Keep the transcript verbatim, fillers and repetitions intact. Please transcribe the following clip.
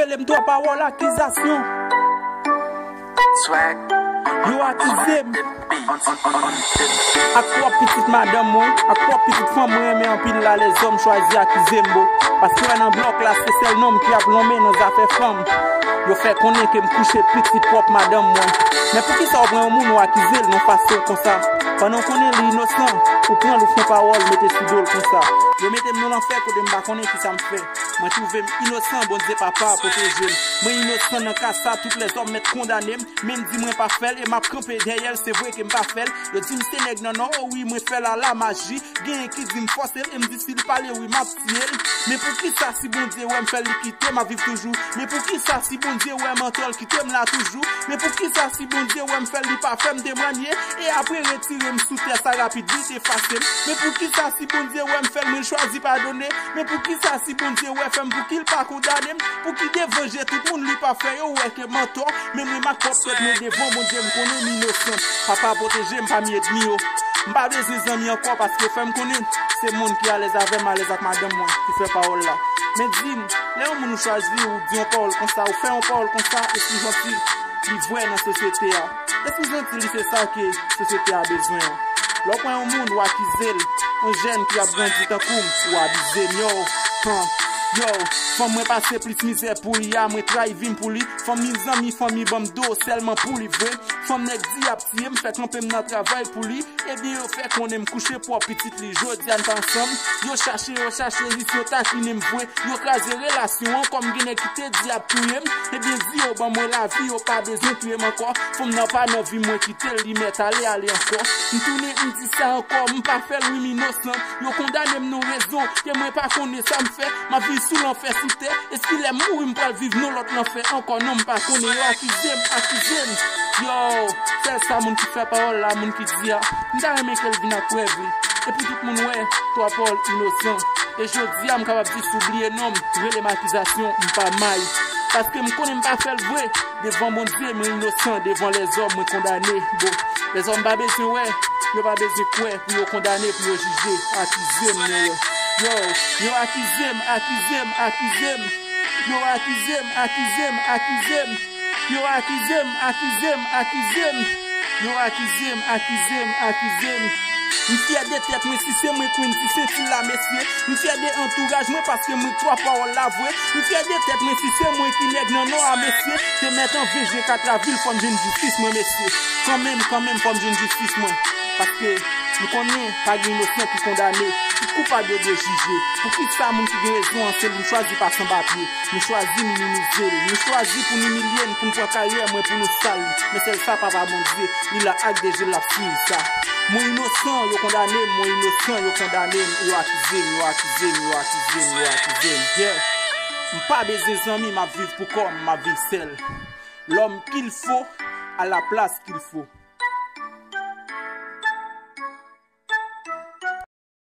Lè m twò pawòl akizasyon. Yo akize m ak pwòp pitit madanm mwen, ak pwòp pitit fanm mwen renmen anpil la, lèzòm chwazi akize m, bro. Paske w wè nan blòk la, se sèl nonm ki ap lonmen nan zafè fanm. Yo fè konnen ke m kouche pitit pwòp madanm mwen. Men poukisa w pran yon moun, w akize l nan fason konsa? Pandan w konnen li inosan, ou pran l, ou fè yon pawòl, mete sou do l konsa. Yo mete m nan lanfè kote m pa konnen kisa m fè. Mwen twouve m inosan, Bondye Papa pwoteje m. Mwen inosan nan ka sa, tout lèzòm mèt kondane m. Men m di mwen pa fè l, e m ap kanpe dèyè l, se vre ke m pa fè l. Yo di m se nèg nan nò, o wi, mwen fè l ala maji. Genyen ki di m fòse l, e m di si l pale wi, m ap tiye l. Men poukisa si Bondye wè m fè l, li kite m, m ap viv toujou? Men poukisa si Bondye wè m antò l, kite m la toujou? Men poukisa si Bondye wè m fè l, li pa fè m temwanye? E apre retire m sou tè sa rapid, li efase m. Men poukisa si Bondye wè m fè l, mwen chwazi padone? Men poukisa si Bondye wè fè m, pouki l pa kondane m? Pouki devan je tout moun li pa fè yo wè ke m antò? Men mwen m ak pwòp tèt mwen devan Bondye, m konnen m inosan. Papa pwoteje m pami ènmi yo. M pa bezwen zanmi ankò paske yo fè m konnen se moun ki alèz avè m, alèz ak madanm mwen ki fè pawòl la. Men di m, lè yon moun ou chwazi, ou di yon pawòl konsa, ou fè yon pawòl konsa, e si janti li vre nan sosyete a? E si janti li se sa ke sosyete a bezwen an? Lè w pran yon moun, w akize l, yon jèn ki ap grandi tankou m, ou abize m, yo, han, yo, fanm mwen pase plis mizè pou li a, mwen trayi vi m pou li, fanmi, zanmi, fanmi ban m do sèlman pou li vre, fanm nèg di ap tiye m, fè kanpe m nan travay pou li, ebyen yo fè konnen m kouche pwòp pitit li, jodi a n pa ansanm, yo chache, yo chache, jis yo takine m vre, yo kraze relasyon an, kòm gen nèg ki te di ap touye m, ebyen di yo ban mwen lavi, yo pa bezwen touye m ankò, fanm nan pa nan vi m, mwen kite l, li mèt ale, ale ankò. M tounen, m di sa ankò, m pa fè l, wi, m inosan. Yo kondane m nan rezon ke mwen pa konnen sa m fè. M ap viv sou lanfè sou tè. Èske lè m mouri, m pral viv nan lòt lanfè ankò? Non, m pa konnen. Yo akize m, akize m. Yo, sèl sa moun ki fè pawòl la, moun ki di a, m ta renmen ke l vin ak prèv li. E pou tout moun wè, Twa Pawòl inosan. E jodi a, m kapab jis oubliye non m, rele m akizasyon, m pa may. Paske m konnen m pa fè l vre. Devan Bondye, mwen inosan. Devan lèzòm, mwen kondane. Bon, lèzòm pa bezwen wè, yo pa bezwen kwè pou yo kondane, pou yo jije. Akize m, yo. Yo, yo akize m, akize m, akize m. Yo akize m, akize m, akize m. Yo akize m, akize m, akize m. Yo akize m, akize m, akize m. M fyè de tèt mwen, si se mwen ki win ti senti la, mesye. M fyè de antouraj mwen, paske mwen Twa Pawòl la vre. M fyè de tèt mwen, si se mwen ki nèg nan nò a, mesye. Te mèt anvle je katravil, fò m jwenn jistis mwen, mesye. Kanmenm, kanmenm, fò m jwenn jistis mwen. Paske m konnen pa gen inosan ki kondane. Tout koupab yo dwe jije. Poukisa moun ki gen rezon an, se li m chwazi pa sanba pye? Nou chwazi minimize l. Nou chwazi pou n imilye n, pou n pran karyè mwen, pou nou sal li. Men sèl sa, Papa Bondye, li la ak de je l, l ap swiv sa. Mwen inosan, yo kondane m. Mwen inosan, yo kondane m. Yo akize m, yo akize m, yo akize m, yo akize m. Yeah. M pa bezwen zanmi, m ap viv pou kò m, m ap viv sèl. L'homme qu'il faut à la place qu'il faut.